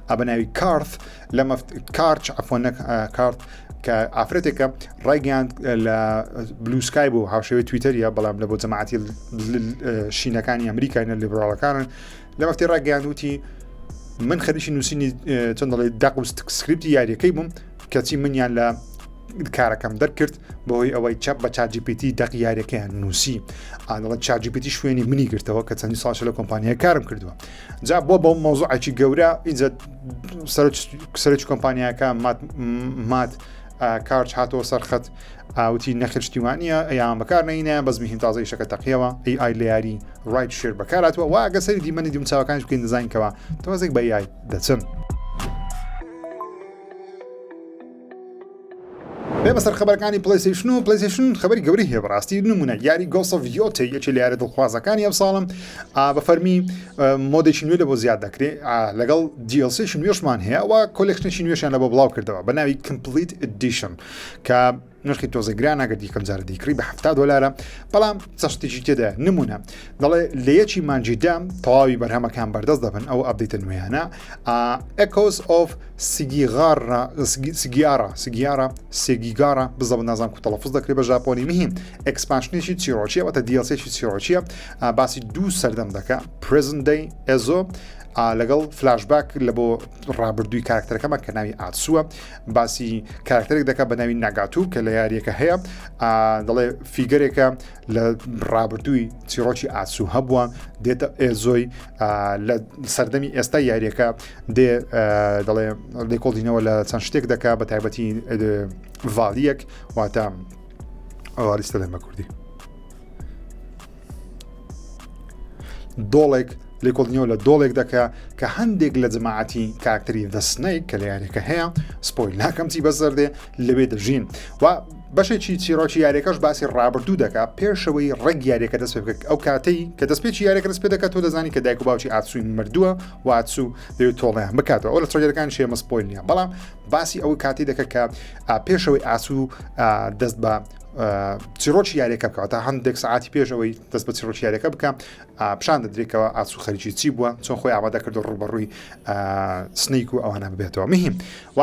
ئە ناوی کارت لە کارچ عفوەن کارت کە ئافرەتێکە ڕایگەیاند لە Bluesky بوو هاوشێوەی تویتەریە بەڵام لە بۆ جەماعەتی شینەکانی ئەمریکاینە لیبراڵەکانن لە وەختی ڕاگەیاند وتی من خەریکی نووسینی چەند دەڵێ دەق و script ی یاریەکەی بووم کەچی منیان لە کارەکەم دەرکرد بەهۆی ئەوەی چەپ بە ChatGPT دەق یاریەکەیان نووسی ئادڵە ChatGPT شوێنی منی گرتەوە کە چەندی ساڵ لە کۆمپانیای کارم کردووە جا بۆ بەو مەوزوعێکی گەورە ئینجا سەرۆکی کۆمپانیاکە مات مات کارچ هاتەوە سەرخەت ئاوتی نەخێر شتی وا نییە یان بەکار نەینە بەس مهم تازە ئیشەکە تەقیەوە AI لە یاری Ride Share بەکاراتوە وا ئەگە سەری دیمەنی دوم چاوەکانیش بکەین دەزانین کەوا تۆزێک بە AI دەچن. بێمە سەر خبرەکانی پلیسیشن و پلیسیشن خبری گەورەی هەیە بەڕاستی نمونە یاری Ghost of Yotei یەکێ لە یارە دڵخوازەکانی ئەم ساڵم بە فەرمی mode ێکی نوێ لە بۆ زیاد دەکرێت لەگەڵ DLC نوێشمان هەیە و collection ێکی نوێشیان لە بۆ بڵاو کردەوە بە ناوی Complete Edition کە نرخی تۆزە گرانە گەر یەکەم جارە دەیکڕی بە 70 دلارە بەڵام چەشتێکی تێدا نمونە دەڵێ لە یەکی مانجی دام تەواوی بەرهەمەکان بەردەست دەبن ئەو update ە نوێیانە Echoes of Sekigahara سگیارا سگیارا سێگیگارا بزەبت نازانم کو تەلەفز دەکرێت بە ژاپۆنی مهم expansion ێکی چیرۆکیە واتە DLC ێکی چیرۆکیە باسی دوو سەردەم دەکە present day ئێزۆ لەگەڵ فلاشباک لە بۆ ڕابردووی کارکتەرەکەمە کە ناوی ئاتسووە باسی کارکتەرێک دەکات بە ناوی ناگاتو کە لە یاریەکە هەیە دەڵێ figure ێکە لە ڕابردووی چیرۆکی ئاتسو هەبووە دێتە ئێزۆی لە سەردەمی ئێستا یاریەکە دێ دەڵێ لێکۆڵینەوە لە چەند شتێک دەکا بە تایبەتی valley یەک واتە valley ستە لەمە کوردی دۆڵێک لێکۆڵینەوە لە دۆڵێک دەکا کە هەندێک لە جەماعەتی کاکتەری The Snake کە لە یاریەکە هەیە spoil ناکەم چی بەسەر دێ لەوێ دەژین و بەشێکی چیرۆکی یاریەکەش باسی ڕابردوو دەکا پێشەوەی ڕێک یاریەکە دەست پێ بکە ئەو کاتەی کە دەستپێکی یاریەکە دەست پێ دەکات تۆ دەزانی کە دایک و باوکی ئاتسوی مردووە و ئاتسو دەوێت تۆڵەیان بکاتەوە ئەو لە trailer ەکان شێمە spoil نییە بەڵام باسی ئەو کاتی دەکە کە پێشەوەی ئاسو دەست بە چیرۆکی یاریەکە بکات تا هەندێک سعاتی پێش ئەوەی دەست بە چیرۆکی یاریەکە بکە پیشان دەدرێتەوە ئاسو خەریکی چی بووە چۆن خۆی ئامادە کردو ڕوبەڕووی Snake و ئەوانە ببێتەوە مهم و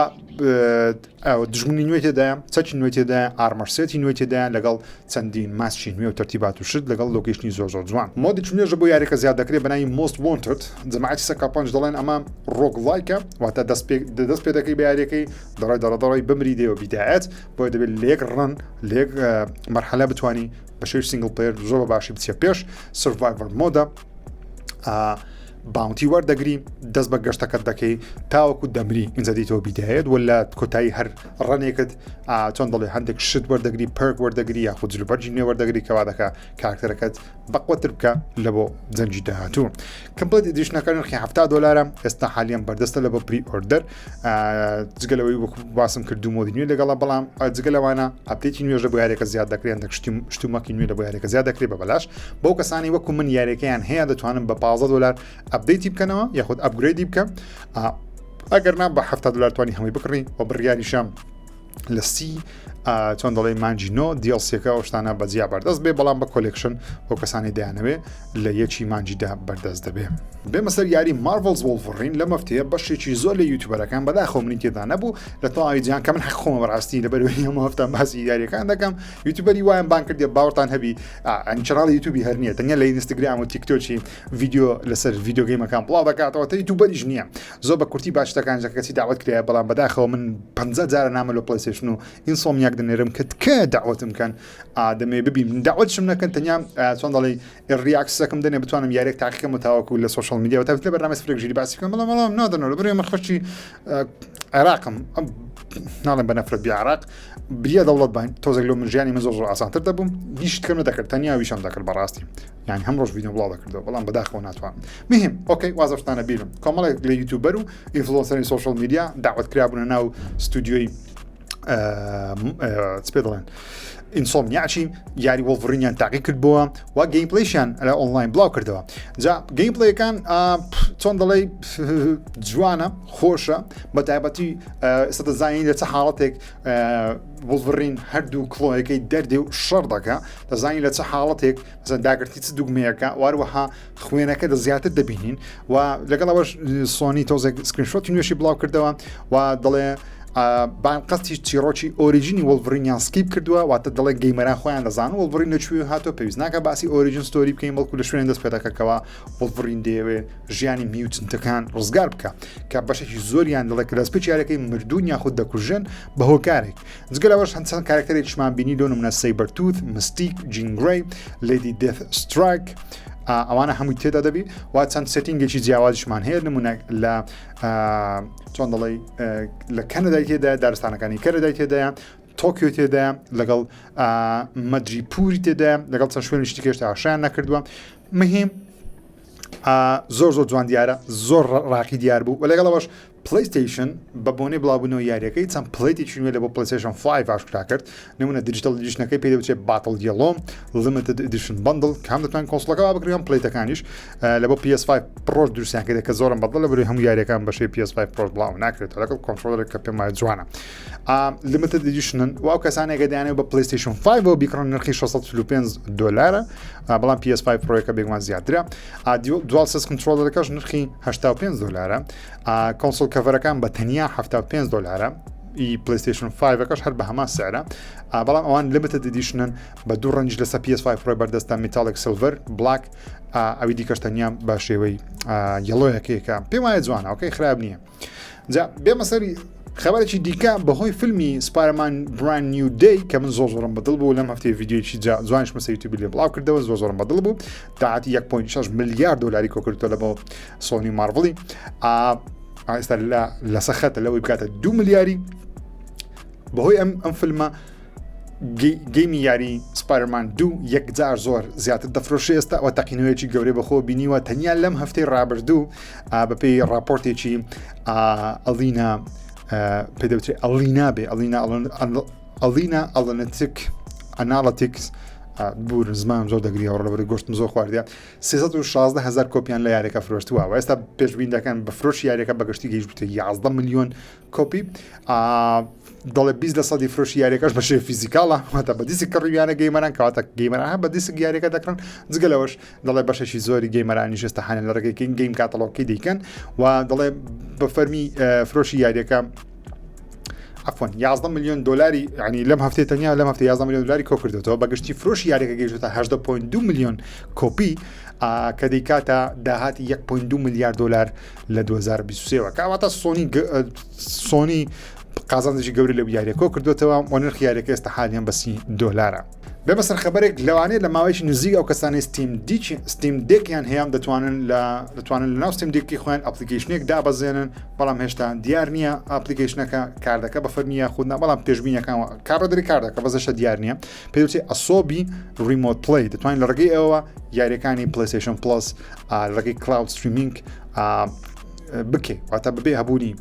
دژمنی نوێی تێدایە چەکی نوێی تێدایە armor set ی نوێی تێدایە لەگەڵ چەندین ماسکی نوێ و تەرتیبات و شت لەگەڵ location ی زۆر زۆر جوان mode ی نوێژە بۆ یاریەکە زیاد دەکرێت بەناوی Most Wanted جەماعەتی Sucker Punch دەڵێن ئەمە roguelike ە واتە دەست پێ دەست پێ دەکەی بە یاریەکەی دەڕای دەڕە دەڕای بمری دێوە بیدایەت بۆیە دەبێت لە یەک run لە یەک مەرحەلە بتانی بە شێوی single player زۆر بە باشی بچێ پێش survivor mode ە bounty وەردەگری دەست بە گەشتەکەت دەکەی تاوەکو دەمری ئینجا دیتەوە بیدایەت وە لە کۆتایی هەر run ێکت چۆن دەڵێ هەندێک شت وەردەگری perk وەردەگری یاخود جلوبەرگی نوێ وەردەگری کەوا دەکا کارکتەرەکەت بەقوەتر بکە لە بۆ جەنگی داهاتوو. Complete Edition ەکە نرخی 70 دلارە ئێستا حالیان بەردەستە لە بۆ pre-order جگە لەوەی وەکو باسم کرد دوو mode ی نوێ لەگەڵە بەڵام جگە لەوانە update ی نوێژ لە بۆ یاریەکە زیاد دەکرێن هەندێک شتومەکی نوێ لە بۆ یاریەکە زیاد دەکرێت بە بەلاش بەو کەسانی وەکو من یاریەکەیان هەیە دەتوانن بە 15 دلار update ی بکەنەوە یاخود upgrade ی بکەن ئەگەر نا بە 70 دلار توانی هەمووی بکڕی و بڕیاریشم لە سی چۆن دەڵێ مانجی نۆ DLC ەکە ئەو شتانە بە جیا بەردەست بێ بەڵام بە collection بۆ کەسانی دەیانەوێ لە یەکی مانجیدا بەردەست دەبێ. بێمە سەر یاری Marvel's Wolverine لەم هەفتەیە بەشێکی زۆر لە YouTuber ەکان بەداخەوە منی تێدا نەبوو لە تەواوی جیهان کە من حەق خۆمە بەڕاستی لەبەرئەوەی هەموو هەفتە باسی یاریەکان دەکەم YouTuber ی وایان بان کردێ باوەڕتان هەبی ئەنی channel ی یوتیوبی هەر نییە تەنیا لە ئینستاگرام و تیکتۆکی ڤیدیۆ لەسەر video game ەکان بڵاو دەکاتەوە تە YouTuber یش نییە زۆر بە کورتی با شتەکان جا کەچی داوەت کرایە بەڵام بەداخەوە من 50 جارە نامە لۆ PlayStation و Insomniac دەنێرم کە تکایە داوەتم کەن دەمێ ببین داوەتشم نەکەن تەنیا چۆن دەڵێی early access ەکەم دەنێ بتوانم یاریێک تاقیکەم و تاوەکو لە social media و تاوت لە بەرنامەی سفرێک ژیری باسی بکەم بەڵام بەڵام نادەنەوە لەبەر ئێمە خەڵکی عێراقم ئەم ناڵێم بە نەفرەت بی عێراق بریا دەوڵەت باین تۆزێک لۆ من ژیانی من زۆر زۆر ئاسانتر دەبووم هیچ شتکەم نەدەکرد تەنیا ویشم دەکرد بەڕاستی یعنی هەم ڕۆژ ڤیدیۆ بڵاو دەکردەوە بەڵام بەداخەوە ناتوانم مهم okay وازە شتانە بیرم کۆمەڵێک لە YouTuber و influencer ی social media داوەت کرابوونە ناو ستودیۆی چ پێ دەڵێن Insomniac ی یاری Wolverine یان تاقی کردبووە و gameplay شیان لە ئۆنلاین بڵاو کردەوە جا gameplay ەکان چۆن دەڵێ جوانە خۆشە بە تایبەتی ئێستا دەزانین لە چه حاڵەتێک Wolverine هەردوو claw ەکەی دەردێ و شەڕ دەکە دەزانین لە چه حاڵەتێک مەسەن داگرتی چ دوگمەیەکە واروەها خوێنەکە دە زیاتر دەبینین و لەگەڵ ئەوەش سۆنی تۆزێک screenshot ی نوێشی بڵاو کردەوە و دەڵێ بان قەستی چیرۆکی origin ی Wolverine یان skip کردووە واتە دەڵێ gamer ان خۆیان دەزان Wolverine لە کوێ هاتۆ پێویست ناکە باسی origin story بکەین بەڵکو لە شوێن دەست پێدەکەکەوە Wolverine دەیەوێ ژیانی mutant ەکان ڕزگار بکە کە بەشێکی زۆریان دەڵێ کە دەستپێکی یاریەکەی مردوون یاخود دەکوژێن بە هۆکارێک جگە لەوەش هەند چەند کارکتەرێکیشمان بینی لۆ نمونە Sabretooth Mystique Jean Grey Lady Deathstrike ئەوانە هەمووی تێدا دەبی و چەند setting ێکی جیاوازیشمان هەیە نمونە لە چۆن دەڵێ لە کەنەدای تێدا دارستانەکانی کەنەدای تێدایە تۆکیۆ تێدایە لەگەڵ مەدریپوری تێدایە لەگەڵ چەند شوێنی شتی کێشتا ئاشایان نەکردووە مهم زۆر زۆر جوان دیارە زۆر ڕاقی دیار بوو و لەگەڵەوەش PlayStation بە بۆنەی بڵاوبوونەوەی یاریەکەی چەند plate ێکی نوێ لە بۆ PlayStation 5 ئاشکرا کرد نمونە digital edition ەکەی پێ دەوترێت Battle Yellow Limited Edition Bundle کە هەم دەتوان console ەکە بکرێن هەم plate ەکانیش لە بۆ PS5 Pro ش دروستیان کرد کە زۆرم بەدڵ لە بەری هەموو یاریەکان بەشەی PS5 Pro ش بڵاو ناکرێت لەگەڵ controller ێک کە پێم وایە جوانە Limited Edition ن و ئەو کەسانێک کە دەیانەوێت بە PlayStation 5 بۆ بیکڕن نرخی 645 دلارە بەڵام PS5 Pro ەکە بێگومان زیاترە DualSense controller ەکەش نرخی 85 دلارە console cover ەکان بە تەنیا 75 دلارە ئی PlayStation 5ەکەش هەر بە هەمان سعرە بەڵام ئەوان Limited Edition ن بە دوو ڕەنج لەسەر PS5 Pro بەردەستە Metallic Silver Black ئەوی دیکەش تەنیا بە شێوەی yellow یەکەیەکە پێم وایە جوانە okay خراپ نییە جا بێمە سەری خبرێکی دیکە بەهۆی فیلمی Spider-Man Brand New Day کە من زۆر زۆرم بەدڵ بوو لەم هەفتەیە ڤیدیۆیەکی جوانیش مەسە یوتیوبی لێ بڵاو کردەوە زۆر زۆرم بەدڵ بوو داهاتی 1.6 ملیار دلاری کۆکردەوە لە بۆ سۆنی مارڤڵی ئێستا لە لەسە خەتە لەوەی بکاتە دو ملیاری بەهۆی ئەم ئەم فیلمە game ی یاری Spider-Man دوو یەکجار زۆر زیاتر دەفرۆشێ ئێستا ئەوە تەقینەوەیەکی گەورەی بەخۆ بینیوە تەنیا لەم هەفتەی ڕابردوو بەپێی ڕاپۆرتێکی ئەڵینا پێدەوترێ ئەڵینا بێ ئەڵینا ئەڵینا ئەڵەنەتک Analytics بور زمان زۆر دەگریەوە لەبەری گۆشتم زۆر خواردە 316 هزار کۆپیان لە یاریەکە فرۆشتووە و ئێستا پێشبین دەکەن بە فرۆشی یاریەکە بەگشتی گەیشتە 11 میلیۆن کۆپی دەڵێ 20 لە سەدی فرۆشی یاریەکەش بە شێوەی physical ە واتە بە دیسک کڕیویانە gamer ان کەواتە gamer ان هەر بە دیسک یاریەکە دەکڕن جگە لەوەش دەڵێ بەشێکی زۆری gamer انیش ئێستا هەنە لە ڕێگەی game catalog ی دەیکەن و دەڵێ بە فەرمی فرۆشی یاریەکە عفوا 11 میلیۆن دلاری ینی لەم هەفتەی تەنیا لەم هەفتە 11 میلیۆن دلاری کۆکردێتەوە بە گشتی فرۆشی یاریەکە گەیشتە 18.2 میلیۆن کۆپی کە دەیکاتە داهاتی 1.2 میلیارد دلار لە 2023 وە کەواتە سۆنی سۆنی قازانجێکی گەورە لە یاریە کۆ کردوێتەوە و نرخ یاریەکە ئێستا حالیان بەسی دۆلارە. بێمە سەر خبرێک لەوانەیە لە ماوەیەکی نزیک ئەو کەسانەی Steam Deck Steam Deck یان هەیە دەتوانن لە دەتوانن لە ناو Steam Deck ی خۆیان application ێک دابەزێنن بەڵام هێشتا دیار نییە application ەکە کاردەکە بە فەرمی یاخود نا بەڵام پێشبینەکان کارڕدری کاردەکە بەزەشە دیار نییە پێوتێ Asobi Remote Play دەتوانین لە ڕێگەی ئەوە یاریەکانی PlayStation Plus لەڕێگەی cloud streaming بکەی واتە بەبێ هەبوونی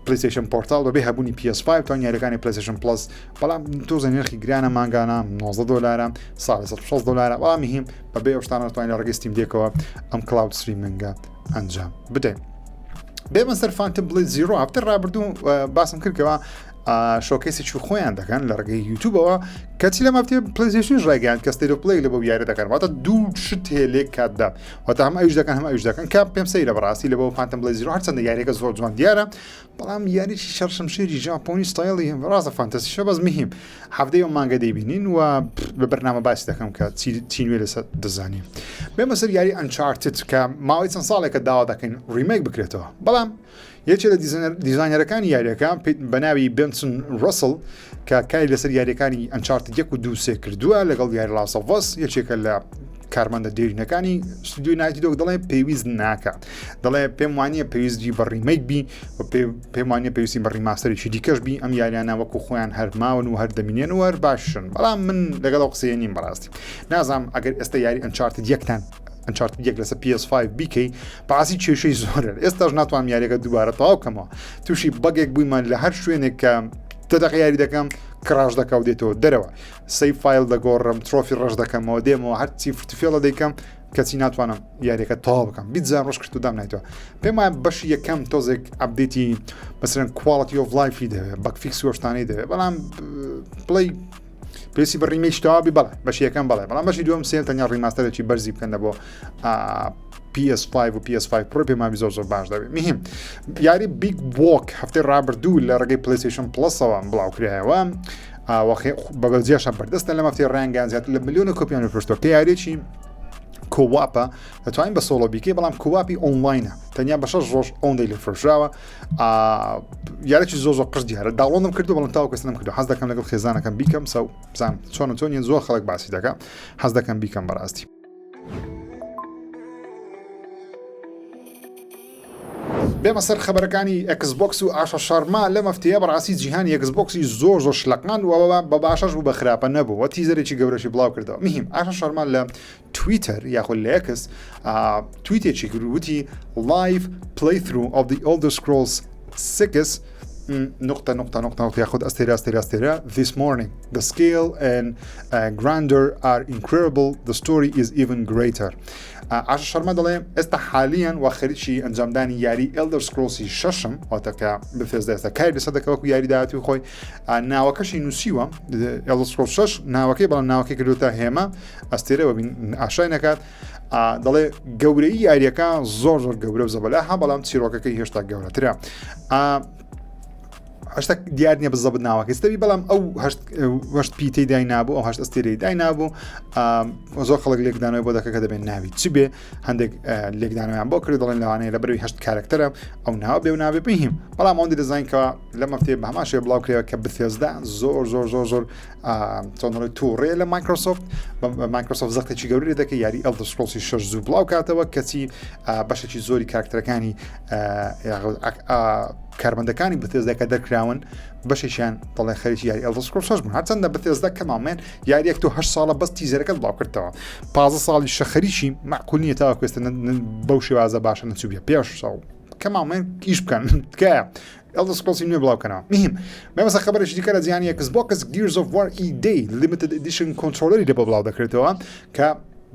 PlayStation Portal بەبێ هەبوونی PS5 توان یاریەکانی PlayStation Plus بەڵام تۆزە نرخی گرانە مانگانە 19 دلارە ساڵ 160 دلارە بەڵام هیم بەبێ ئەو شتانە توانین لە ڕێگەی Steam Deck ەوە ئەم cloud streaming ە ئەنجام بدەین بێمە سەر Phantom Blade Zero هەفتە ڕابردوو باسم کردەوە showcase ێکی خۆیان دەکەن لە ڕێگەی یوتوبەوە کەچی لە مافتی PlayStation ڕێگەیان کە State Play لە بۆ یاری دەکەن واتە دوو شت هەیە لێک کاتدا واتە هەم ئەوش دەکەن هەم ئەوش دەکەن کە پێم سەیرە بەڕاستی لە بۆ Phantom Blade Zero هەرچەندە یاریەکە زۆر جوان دیارە بەڵام یاریی شەرشمشێری ژاپۆنی ستایلی ڕاستە fantasy شە بەس مهم هەفتەی ئەو مانگە دەیبینین و بە بەرنامە باسی دەکەم کە چی نوێ لەسەر دەزانین بێمە سەر یاری Uncharted کە ماوەی چەند ساڵێکە داوا دەکەین remake بکرێتەوە بەڵام یەکێ لە دیزاینەرەکانی یاریەکە بە ناوی بنسن ڕسل کە کاری لەسەر یاریەکانی Uncharted یەک و دوو سێ کردووە لەگەڵ یاری Last of Us یەکێکە لە کارمەندە دێرینەکانی ستودیۆی Naughty Dog دەڵێ پێویست ناکە دەڵێ پێم وانە پێویستی بە remake بی و پێم وانە پێویستی بە remaster ێکی دیکەش بی ئەم یاریانە وەکو خۆیان هەرماون و هەر دەمینێن و هەر باشن بەڵام من لەگەڵ ئەو قسەیە نیم بەڕاستی نازانم ئەگەر ئێستا یاری Uncharted یەکتان Uncharted یەک لەسەر PS5 بیکەی بەڕاستی کێشەی زۆرە ئێستاش ناتوانم یاریەکە دووبارە تەواو کەمەوە تووشی bug ێک بوویمان لە هەر شوێنێک کە دە دەقە یاری دەکەم crash دەکا و دێتەوە دەرەوە save file دەگۆڕم trophy ڕەش دەکەمەوە دێمەوە هەرچی فرتفێڵە دەیکەم کەچی ناتوانم یاریەکە تەواو بکەم بیزان ڕۆژ کرد و دام نایتەوە پێم وایە بەشی یەکەم تۆزێک update ی مەسەرەن quality of life ی دەوێت bug fix وەشتانەی دەوێت بەڵام بڵێ پێویستی بە remake تەواوی بەڵێ بەشی یەکەم بەڵێ بەڵام بەشی دووەم سێم تەنیا remaster ێکی بەرزی بکەن لە بۆ PS5 و PS5 Pro پێماوی زۆر زۆر باش دەبێت مهم یاری Big Walk هەفتەی ڕابردوو لە ڕێگەی PlayStation Plus ەوە بڵاوکرایەوە بە بەجیاشە بەردەستە لە مەفتی ڕەنگیان زیاتر لە ملیۆنە کۆپیان فرۆشتوە کە یاریی co-op ە دەتوانین بە solo بیکەی بەڵام co-op ی online ە تەنیا بە شەش ڕۆژ ئەوەندەی لێ فرۆشراوە یارێکی زۆر زۆر قژ دیارە download م کردو بەڵام تاوەکو ئێستا نەمکردو حەز دەکەم لەگەڵ خێزانەکەم بیکەم سەو بزانم چۆنە چۆنیە زۆر خەڵک باسی دەکە حەز دەکەم بیکەم بەڕاستی. بێمە سەر خەبەرەکانی ئێکس بۆکس و ئاشا شەرما لەم هەفتەیە بەڕاستی جیهانی ئێکس بۆکسی زۆر زۆر شلەقاند و بە باشەش بوو بە خراپە نەبوو و teaser ێکی گەورەشی بڵاو کردەوە مهم ئاشا شەرما لە تویتەر یاخود لە ئێکس تویتێکی کرد وتی live playthrough of The Elder Scrolls 6 نقطة نقطة نقطة نقطة یاخود ئەستێرە ئەستێرە ئەستێرە this morning the scale and uh, grandeur are incredible the story is even greater ئاشا شەرما دەڵێ ئێستا حالیان وا خەریکی ئەنجامدانی یاری Elder Scrolls ی شەشم واتە کە Bethesda ئێستا کاری لەسەر دەکە وەکو یاری داهاتووی خۆی ناوەکەشی نووسیوە Elder Scrolls شەش ناوەکەی بەڵام ناوەکەی کردوتە هێما ئەستێرە وەبین ئاشای نەکات دەڵێ گەورەی یاریەکە زۆر زۆر گەورە و زەبەلاحە بەڵام چیرۆکەکەی هێشتا گەورەترە. هەشتا دیار نییە بزەبت ناوەکەی ستەوی بەڵام ئەو هەشت پیتەی دای نابوو ئەو هەشت ئەستێرەی دای نابوو زۆر خەڵک لێکدانەوەی بۆ دەکە کە دەبێن ناوی چی بێ هەندێک لێکدانەوەیان بۆ کرد دەڵێن لەوانەیە لە بەروی هەشت کارکتەرە ئەو ناوە بێ و نابێ بهیم بەڵام ئەوەندی دەزانین کە لە مەفتێ بە هەمان شێوە بڵاو کرێەوە کە Bethesda زۆر زۆر زۆر زۆر چۆنڵی تووڕێ لە مایکرۆسۆفت مایکرۆسۆفت زەختێکی گەورە دەکە یاری Elder Scrolls ی شەش زوو بڵاو کاتەوە کەچی بەشێکی زۆری کارکتەرەکانی کارمەندەکانی Bethesda کە دەرکراون بەشێکیان دەڵێن خەریکی یاری Elder Scrolls شەش بوون هەرچەندە Bethesda کەماڵمێن یاریەک تۆ هەشت ساڵە بەس teaser ەکەت بڵاو کردەوە 15 ساڵی شەخەریکی معقول نییە تاوەکو ئێستا بەو شێوازە باشە نەچووبیە پێش ساڵ کەماڵمێن ئیش بکەن تکایە Elder Scrolls ی نوێ بڵاو کەنەوە مهم مەمەسە خبرێکی دیکە لە جیهانی Xbox Gears of War E-Day limited edition controller ی لە بۆ بڵاو دەکرێتەوە کە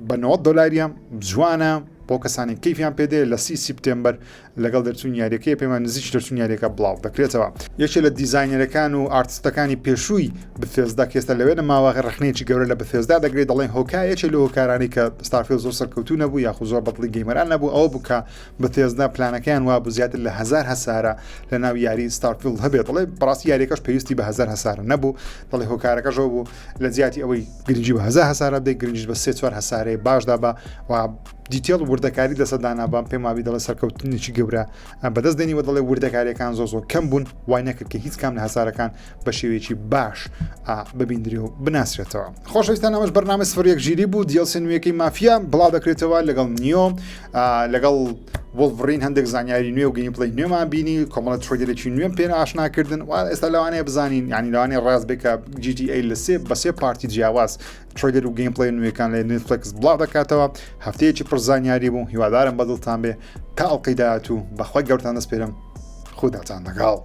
بە 90 دلاریە جوانە بۆ کەسانی کەیفیان پێدێ لە سی سیپتێمبەر لەگەڵ دەرچوونی یاریەکەی پێمان نزیکی دەرچوونی یاریەکە بڵاو دەکرێتەوە. یەکێ لە دیزاینەرەکان و ئارتستەکانی پێشووی Bethesda کە ئێستا لەوێ نەماوە ڕەخنەیەکی گەورە لە Bethesda دەگرێت دەڵێن هۆکار یەکێ لە هۆکارانی کە Starfield زۆر سەرکەوتوو نەبوو یاخود زۆر بەدڵی gamer ان نەبوو ئەوە بوو کە Bethesda پلانەکەیان وابوو زیاتر لە هەزار هەسارە لە ناو یاری Starfield هەبێت دەڵێ بەڕاستی یاریەکەش پێویستی بە هەزار هەسارە نەبوو دەڵێ هۆکارەکەشەوە بوو لە جیاتی ئەوەی گرنگی بە هەزار هەسارە بدەیت گرنگیش بە سێ چوار هەسارەی باشدا بە و detail و وردەکاری لەسەر دانابام پێم وابی دەڵێ سەرکەوتنێکی گەورە بەدەست دێنی و دەڵێ وردەکاریەکان زۆر زۆر کەم بوون وای نەکرد کە هیچ کام لە هەسارەکان بە شێوەیەکی باش ببیندرێ و بناسرێتەوە. خۆشەویستان ئەمەش بەرنامەی سفر یەک ژیری بوو DLC نوێیەکەی مافیا بڵاو دەکرێتەوە لەگەڵ نیۆ لەگەڵ Wolverine هەندێک زانیاری نوێ و gameplay نوێمان بینی کۆمەڵە trailer ێکی نوێم پێ ئاشناکردن و ئێستا لەوانەیە بزانین یعنی لەوانەیە ڕاست بێ کە GTA لە سێ بە سێ part ی جیاواز trailer و gameplay نوێکان لە Netflix بڵاو دەکاتەوە هەفتەیەکی پڕ زانیاری بوو هیوادارم بەدڵتان بێ تا ئەڵقەی داهاتوو بەخوای گەورتان دەسپێرم خوداتان لەگەڵ.